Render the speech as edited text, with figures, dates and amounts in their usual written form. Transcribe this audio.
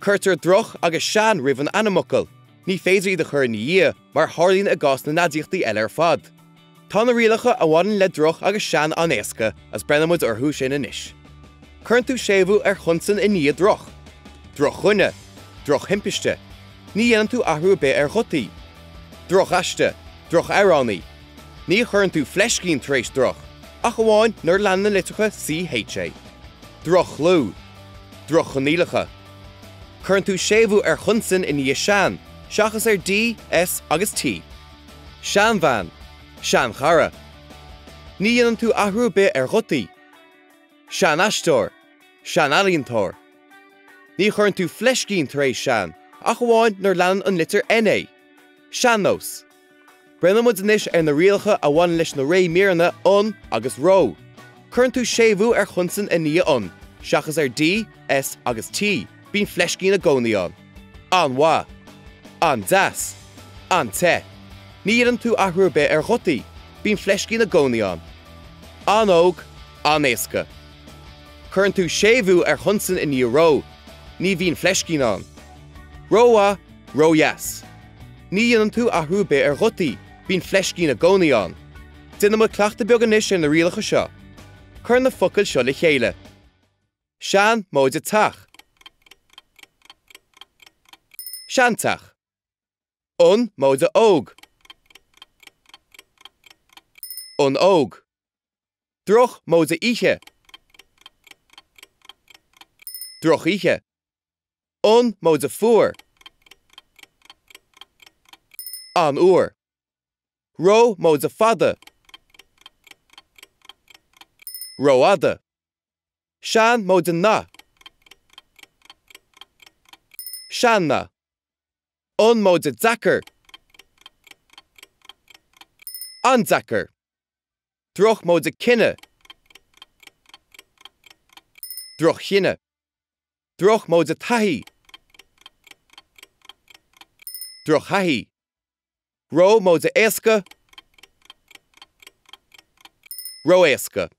Cuirtear droch agus sean roimh an ainmfhocal, ní féidir iad a chur ina dhiaidh mar a tharlaíonn i gcás na n-aidiachtaí eile ar fad. Tá na rialacha a bhaineann le droch agus sean an-éasca agus breathnóidh muid orthu sin anois. Cuireann tú séimhiú ar chonsan i ndiaidh droch. Drochdhuine. Drochthimpiste. Ní dhéanann tú athrú ar bith ar ghutaí. Drochaiste. Drochamhránaí. Ní chuireann tú fleiscín tar éis droch, ach amháin nuair a leanann na litreacha CH é. Droch-chlú. Droch-choinníollacha. Cuireann tú séimhiú ar chonsan i ndiaidh sean, seachas ar D, S agus T. Seanbhean. Seanchara. Ní dhéanann tú athrú ar bith ar ghutaí. Sean-aisteoir. Sean-ealaíontóir. Ní chuireann tú fleiscín tar éis sean, ach amháin nuair a leanann an litir N é. Sean-nós. Breathnóidh muid anois ar na rialacha a bhaineann leis na réimíreanna an agus ró. Cuireann tú séimhiú ar chonsan i ndiaidh an, seachas ar D, S agus T, bíonn fleiscín i gcónaí ann. An-mhaith. An-deas. An-te. Ní dhéanann tú athrú ar bith ar ghutaí, bíonn fleiscín i gcónaí ann. An-óg, an-éasca. Cuireann tú séimhiú ar chonsan i ndiaidh ró, ní bhíonn fleiscín ann. Rómhaith, ródheas. Ní dhéanann tú athrú ar bith ar ghutaí, bíonn fleiscín i gcónaí ann. Déanfaidh muid cleachtadh beag anois ar na rialacha seo. Cuir na focail seo le chéile. Sean móide teach. Seanteach. An móide óg. An-óg. Droch móide oíche. Drochoíche. An móide fuar. An-fhuar. Ró móide fada. Rófhada. Sean móide nath. Sean-nath. An móide deacair. An-deacair. Droch móide cinneadh. Droch-chinneadh. Droch móide taithí. Drochthaithí. Ró móide éasca. Ró-éasca.